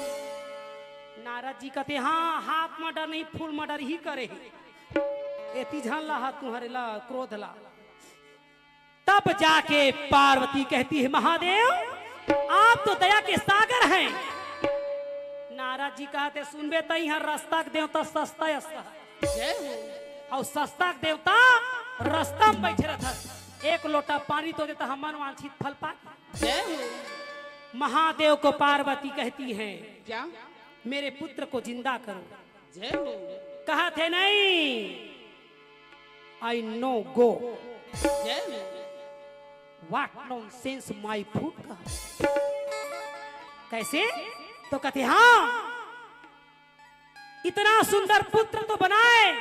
नारद जी कहते, हाँ, हाफ मर्डर नहीं, फुल मर्डर ही करे हे। एती झन ला हा तुम्हारे ला क्रोध ला। तब जाके पार्वती कहती है, महादेव, आप तो दया के सागर हैं। नारद जी कहते, सुनबे, तई हर रस्ता के देवता सस्ता अस। जय हो। और सस्ता के देवता रस्ता में बैठे रहता, एक लोटा पानी तो देता, हमन वांछित फल पा। जय हो। महादेव को पार्वती कहती है, क्या? मेरे पुत्र को जिंदा करो। जय हो। कहत हे, नहीं, I no go। जय हो। What nonsense, my foot का। कैसे? तो कहते, हाँ, इतना सुंदर पुत्र तो बनाए,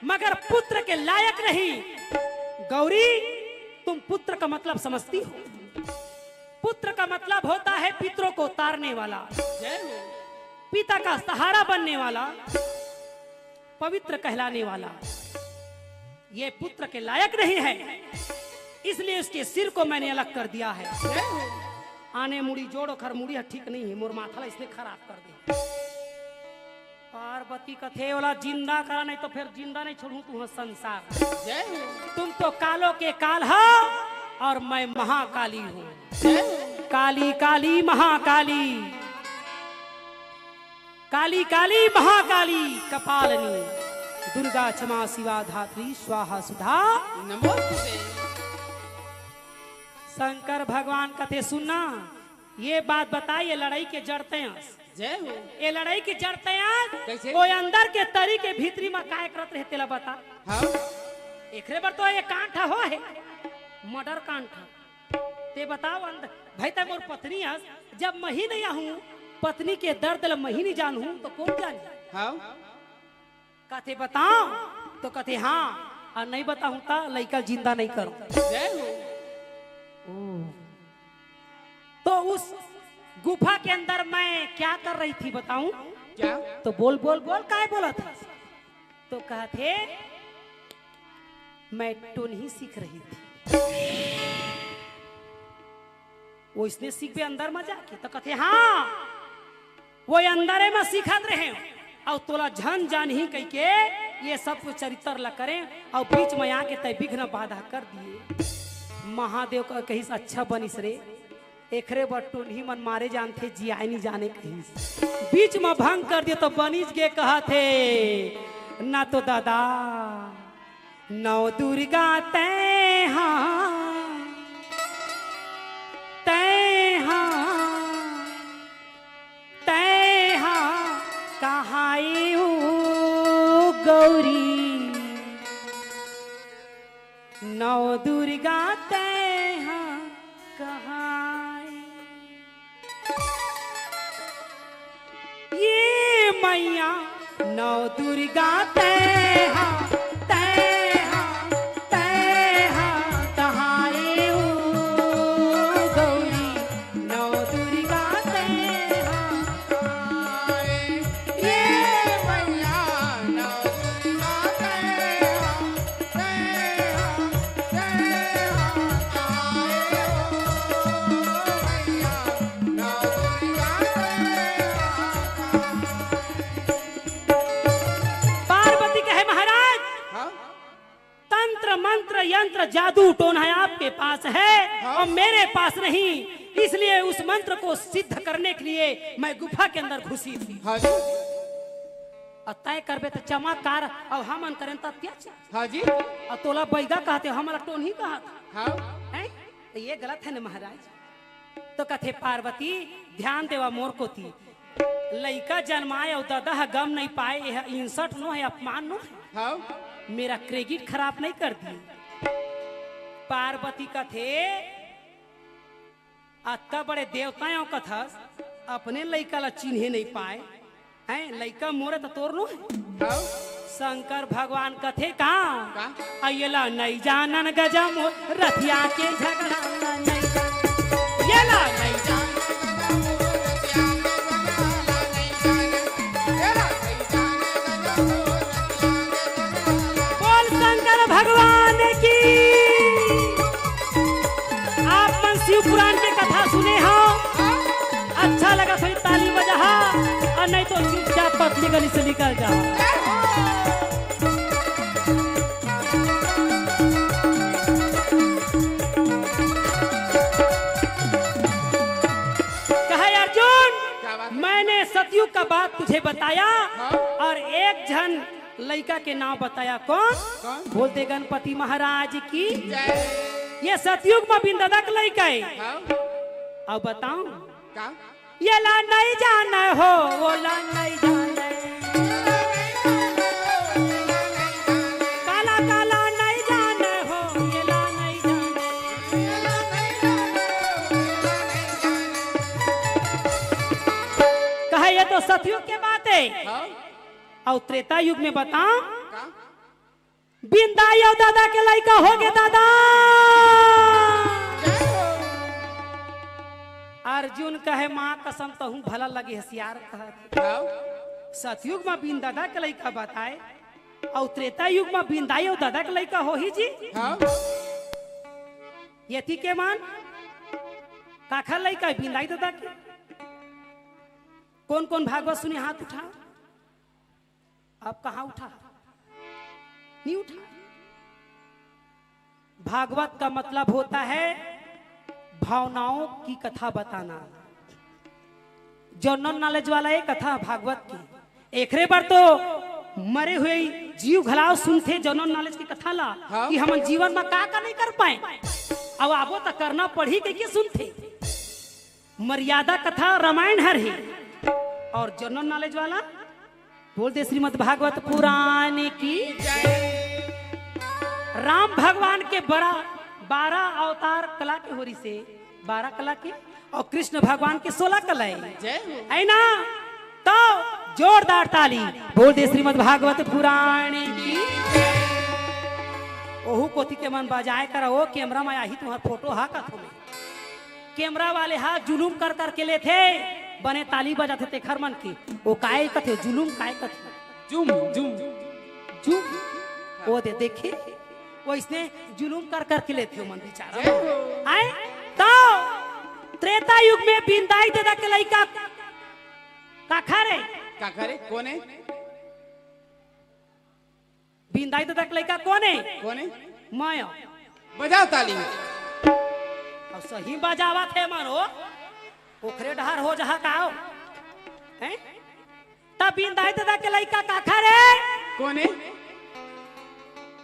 मगर पुत्र के लायक नहीं। गौरी, तुम पुत्र का मतलब समझती हो? पुत्र का मतलब होता है पितरों को तारने वाला, जय हो। पिता का सहारा बनने वाला, पवित्र कहलाने वाला। ये पुत्र के लायक नहीं है, इसलिए उसके सिर को मैंने अलग कर दिया है। जय हो। आने मुड़ी जोड़, ओखर मुड़ी ह ठीक नहीं है, मोर माथा ला इसने खराब कर दे। पार्वती कथे, ओला जिंदा करा, नहीं तो फिर जिंदा नहीं छोड़ूं तुंहर संसार। जय हो। तुम तो कालों के काल हो और मैं महाकाली हूँ। जय हो। काली काली महाकाली, काली काली महाकाली कपालिनी, दुर्गा क्षमा शिवा धात्री स्वाहा सुधा नमोस्तुते। शंकर भगवान कथे, सुनना, ये बात बताई, ये लड़ाई के जड़ तैं अस। जय हो। ये लड़ाई के जड़ तैं अस। कैसे? वो अंदर के तरी के भीतरी में काय करत रहे, तेला बता। हाँ। एकरे बर तो ये कांड हो हे, मर्डर कांड। ते बताओ अंदर, भाई, तैं मोर पत्नी अस, जब मैं ही नहीं आहूं, पत्नी के दर्द ल मैं ही नहीं जानहूं, तो कौन जानी? हाँ। कथे बताओ, तो कथे हाँ, और नहीं बताहूं तो लइका जिंदा नहीं करो। जय हो। ओ। तो उस गुफा के अंदर मैं क्या कर रही थी बताऊं? क्या? तो बोल, बोल, बोल, काय बोलत हे? तो कहत हे, मैं टोनही सीख रही थी। वो इसने सीखबे अंदर में जाके, तो कहते, हाँ, वो अंदरे में सीखत रहे, और तोला झन जानही कहिके ये सब कुछ चरित्र ला करें, और बीच में आके तैं विघ्न बाधा कर दिए। महादेव का कहिस, अच्छा बनिस रे, एकरे बर टोनही मन मारे जानथे, जियाए नी जाने कहिस। बीच म भंग कर दियो तो बनिस गे कहत हे, ना तो दादा, नौ दुर्गा तैं हा, तैं हा, तैं हा, कहाई ओ गौरी। नौ दुर्गा तैं हा कहाए। ये मैया नौ दुर्गा तैं हा, तैं हा, तैं हा कहाए ओ गौरी। नौ दुर्गा तैं हा कहाए। ये मैया नौ दुर्गा तैं हा टोना आपके पास है, हाँ। और मेरे पास नहीं, इसलिए उस मंत्र को सिद्ध करने के लिए मैं गुफा के अंदर घुसी थी। हाँ जी। और तय करबे त चमत्कार, और हमन करेन त अत्याचार। हाँ जी। और तोला बैगा कहत हे, हमला टोनही कहत हे। हाँ। हैं? त ये गलत हे न महाराज? तो कथे पार्वती, ध्यान देवा मोर कोती। लइका जनमाय अउ ददा ह गम नइ पाय, एह insult नो हे, अपमान नो हे। हाँ। मेरा credit खराब नइ कर दिए। पार्वती कथे, अतका बड़े देवता अउ कथस, अपने लइका ला चिन्हे नइ पाय। हैं, लइका मोरे त तोर नो हे। हाँ। शंकर भगवान कथे का? का? अ, येला नइ जानन गजा मोर रथिया के झगड़ा ला नइ जानन। येला नइ जानन। बोल शंकर भगवान की। आप मन शिव पुराण के कथा सुने हो, अच्छा लगा थोड़ी ताली बजा, और नहीं तो चुपचाप पतली गली से निकल जाओ। कहा अर्जुन, क्या बात है? मैंने सतयुग का बात तुझे बताया, हाँ। और एक झन लइका के नाम बताया, कौन? कौन? बोल दे गणपति महाराज की। जय। ये सतयुग में बिंददा के लइका हे। हाँ। अब बताऊं? का? येला नइ जाने हो, वोला नइ जाने। काला काला नइ जाने हो, येला नइ जाने। कहे ये तो सतयुग के बात हे। हाँ। अउ त्रेता युग में बताओ, का? बिंदाई अउ दादा के लइका होगे दादा। अर्जुन कहे, माँ कसम, तहूँ भला लगे हसियार कहत। हाँ। सतयुग में बिंदादा के लइका बताए, अउ त्रेता युग में बिंदाई अउ दादा के लइका होही जी। हाँ। येती के मन काखर लइका हे, बिंदाई दादा के? कौन कौन भागवत सुने, हाथ उठा। अब कहाँ उठा? नहीं उठा। भागवत का मतलब होता है भावनाओं की कथा बताना। General knowledge वाला ये कथा भागवत की। एकरे बर तो मरे हुए जीव घलाव सुनथे general knowledge की कथा ला, हाँ। कि हमन जीवन में का का नहीं कर पाए, अब आबो त करना पड़ही कहिके सुनथे। मर्यादा कथा रामायण हर हे। अउ general knowledge वाला बोल दे श्रीमद् भागवत पुराण की। राम भगवान के बरा-, बारह अवतार कला के होरी से, बारह कला के, अउ कृष्ण भगवान के सोलह कला हे। जय हो। है ना? तो जोरदार ताली बोल दे श्रीमद् भागवत पुराण की। ओहू कोती के मन बजाए करा, ओ camera में आही तुम्हार photo हा कथो में। Camera वाले हा जुलूम कर कर के लेथे, बने ताली बजाथे तेखर मन के। ओ काय कथे, जुलूम काय कथे? Zoom, zoom. जूम। ओ दे, देखे? वइसने जुलूम कर कर के लेथे ओ मन बिचारा। जय हो। आय? तो त्रेता युग में बिंदाई ददा के लइका काखर हे? काखर हे? कोन हे? बिंदाई ददा के लइका कोन हे? कोन हे? मैं। बजाओ ताली। अउ सही बजावत हे मन हो। ओखरे डहर हो जहा का हो? हैं? त बिंदाई ददा के लइका काखर हे? कोन हे?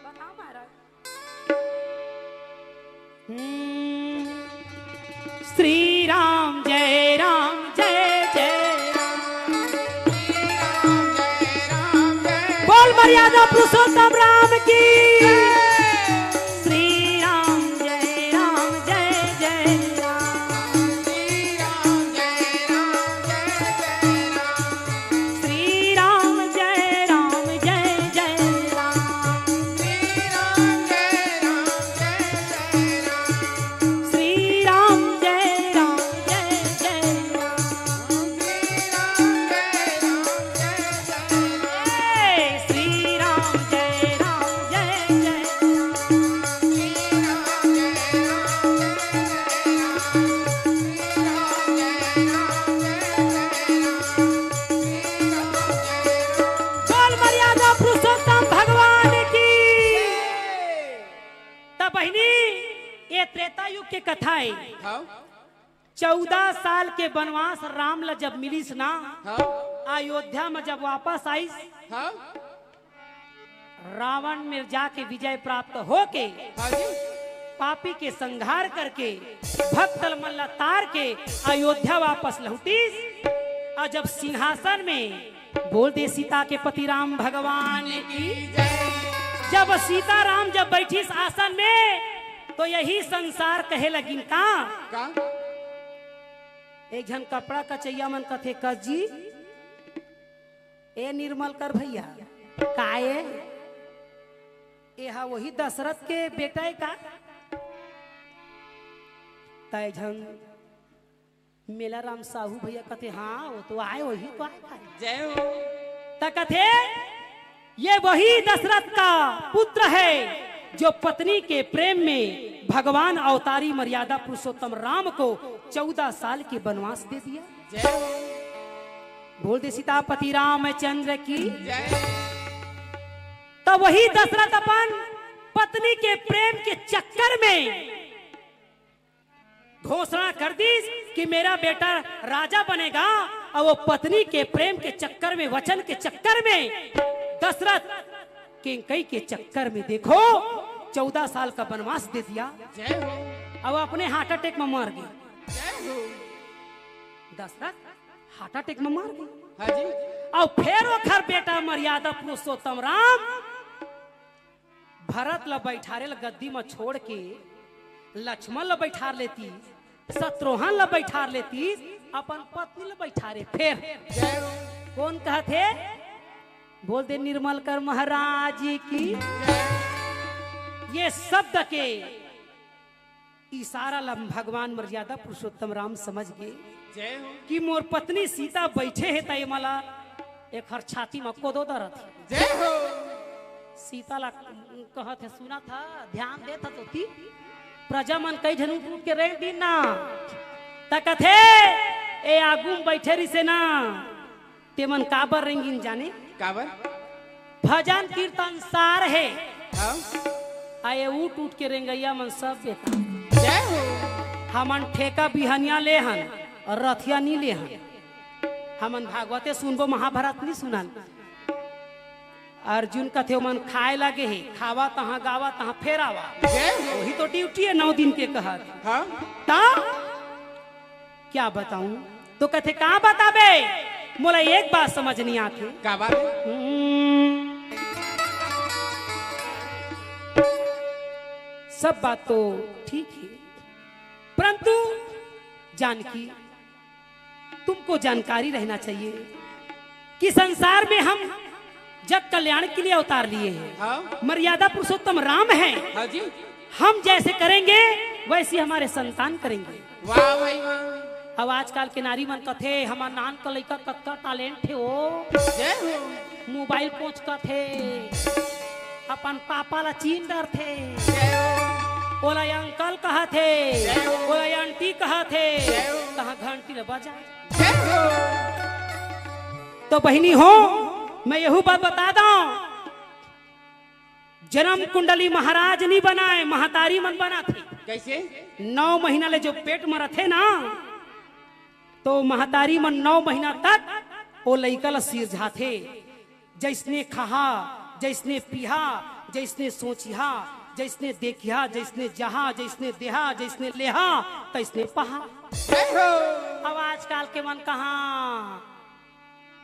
बताओ महाराज। हम्म। श्री राम जय राम जय जय राम। बोल मर्यादा पुरुषोत्तम राम की। श्री राम जय राम जय जय राम। श्री राम जय राम जय जय राम। श्री राम जय राम जय जय राम। श्री राम जय राम जय जय। हाँ। चौदह साल के बनवास राम ला जब मिलिस ना, हाँ। अयोध्या में जब वापस आइस, हाँ। रावण मेर जाके विजय प्राप्त होके, हाँ जी। पापी के संहार करके, भक्त मन ला तार के अयोध्या वापस लहुटिस। अउ जब सिंहासन में, बोल दे सीता के पति राम भगवान की। जब सीता राम जब बैठिस आसन में, तो यही संसार कहे लगिन का? का? एक झन कपड़ा कचैया मन कथे, "कस जी, ए निर्मल कर भैया, का ए? ए हा वही दशरथ के बेटा ए का?" त एक झन मेला राम साहू भैया कथे, "हाँ, वो तो आए, वही तो आए भाई।" जय हो। त कथे, "ये वही दशरथ का पुत्र है जो पत्नी के प्रेम में भगवान अवतारी मर्यादा पुरुषोत्तम राम को चौदह साल के बनवास दे दिया।" जय हो। बोल दे सीतापति रामचंद्र की। जय। त वही दशरथ अपन पत्नी के प्रेम के चक्कर में घोषणा कर दिस कि मेरा बेटा राजा बनेगा, अउ वो पत्नी के प्रेम के चक्कर में, वचन के चक्कर में, दशरथ केंकई के चक्कर में, देखो, चौदह साल का बनवास दे दिया। जय हो। अउ अपने heart attack में मर गे। जय हो। दशरथ heart attack में मर गे। हाँ जी। अउ फेर ओखर बेटा मर्यादा पुरुषोत्तम राम भरत ला बैठारे ला गद्दी म छोड़ के लक्ष्मण ला बैठार लेतिस, शत्रुघ्न ला बैठार लेतिस, अपन पत्नी ला बैठारे। फेर कोन कहत हे? बोल दे निर्मल कर महाराज की। ये शब्द के इशारा ला भगवान मर्यादा पुरुषोत्तम राम समझ गे। जय हो। कि मोर पत्नी सीता बैठे हे, त ये मला एखर छाती म कोदो दरत हे। जय हो। सीता ला कहत हे, सुनत हस, ध्यान देत हस तोती, प्रजा मन कई झन उठ उठ के रेंग दिन ना, त कथे, ए आगू म बैठे रिसे ना, तेमन काबर रेंगिन जाने? काबर? भजन कीर्तन सार हे। हाँ। अउ ये उठ उठ के रेंगइया मन सब बेकार। जय हो। हमन ठेका बिहनिया ले हन अउ रथिया नी ले हन। हमन भागवते सुनबो, महाभारत नी सुनन। अर्जुन कथे, ओमन खाए लगे हे, खावा तहाँ, गावा तहाँ, फेर आवा। जय हो। वही तो duty हे नौ दिन के कहत। हाँ। त क्या बताऊं? तो कथे, "का बताबे? मोला एक बात समझ नहीं आथे।" का बात? हम्म, सब बात तो ठीक हे, परंतु जानकी, तुमको जानकारी रहना चाहिए कि संसार में हम जग कल्याण के लिए अवतार लिए हैं। हाँ। मर्यादा पुरुषोत्तम राम हैं। हाँ जी। हम जैसे करेंगे, वैसे हमारे संतान करेंगे। वाह भाई वाह। अब आजकल के नारी मन कथे, "हमर नान का लइका कतका talent हे ओ।" जय हो। Mobile पोंछ कथे, अपन पापा ला चीन डरथे। जय हो। ओला uncle कहथे, जय हो। ओला aunty कहथे। जय हो। तहाँ घंटी ला बजा। जय हो। तो बहिनी हो, मैं यहू बात बता दंव, जन्म कुंडली महाराज नी बनाय, महतारी मन बनाथे। कैसे? नौ महीना ले जो पेट म रथे ना, तो महतारी मन नौ महीना तक ओ लइका ल सिरजाथे। जइसने खाहा, जइसने पीहा, जइसने सोचिहा, जइसने देखिहा, जइसने जहा, जइसने देहा, जइसने लेहा, तइसने पहा। जय हो। अब आजकल के मन कहाँ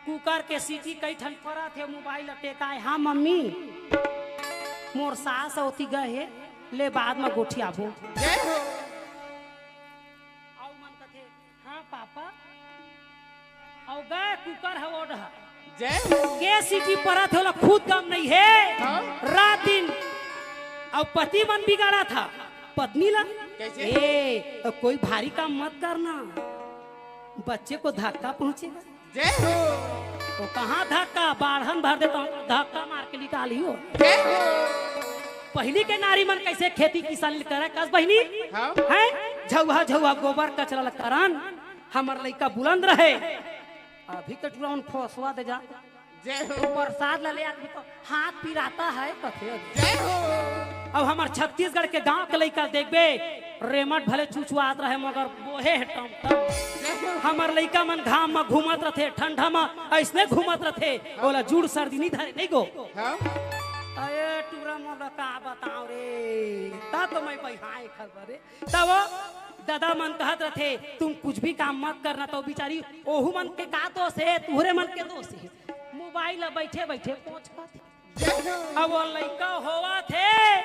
कुकर के सीटी कई ठन परत हे, mobile ल टेकाय, "हाँ मम्मी, मोर सास ओती गए हे, ले बाद म गोठियाबो।" जय हो। अउ मन कथे, "हाँ पापा।" अउ गए कुकर ह ओढ़। जय हो। के सीटी परत हे, ओला खुद गम नहीं हे। हाँ। रात दिन अउ पति मन बिगाड़त हे पत्नी ला। कैसे? ए, कोई भारी काम मत करना, बच्चे को धक्का पहुंचेगा। जय हो। वो कहाँ धक्का, बाढ़न भर देता हूँ, धक्का मार के निकाली हो। जय हो। पहिली के नारी मन कैसे खेती किसानी करे, कस बहिनी? हाँ। हैं? झउहा झउहा गोबर कचरा ल करन, हमर लइका बुलंद रहे। अभी के टुरा उन फोसवा दे जा। जय हो। प्रसाद ला ले आदमी तो हाथ पिराता है, कथे। जय हो। अब हमर छत्तीसगढ़ के गांव के लइका देखबे, रेमट भले चुचुआत रहे, मगर बोहे हे टमटम। हमर लइका मन घाम म घूमत रथे, ठंडा म अइसने घूमत रथे, ओला जूड़ सर्दी नइ धरे, नइ गो। हाँ? अरे टूरा मोला का बताओ रे, ता तो मैं बइहाए खबर रे। तब वो ददा मन कहत रथे, "तुम कुछ भी काम मत करना।" तो बिचारी ओहू मन के का दोष हे, तुहरे मन के दोष हे। मोबाइल ला बइठे बइठे पोंछ खाथे। अब वो लइका होवत हे,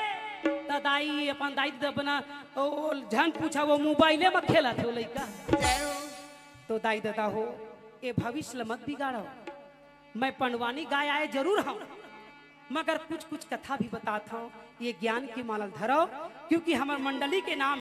त दाई अपन दाई ददा बना, ओ झन पूछा, वो मोबाइले म खेलत हे वो लइका। तो दाई ददा हो, ए भविष्य ल मत बिगाड़व। मैं पंडवानी गाय आए जरूर हंव, मगर कुछ कुछ कथा भी बतात हंव, ये ज्ञान के माला ल धरव, क्योंकि हमर मंडली के नाम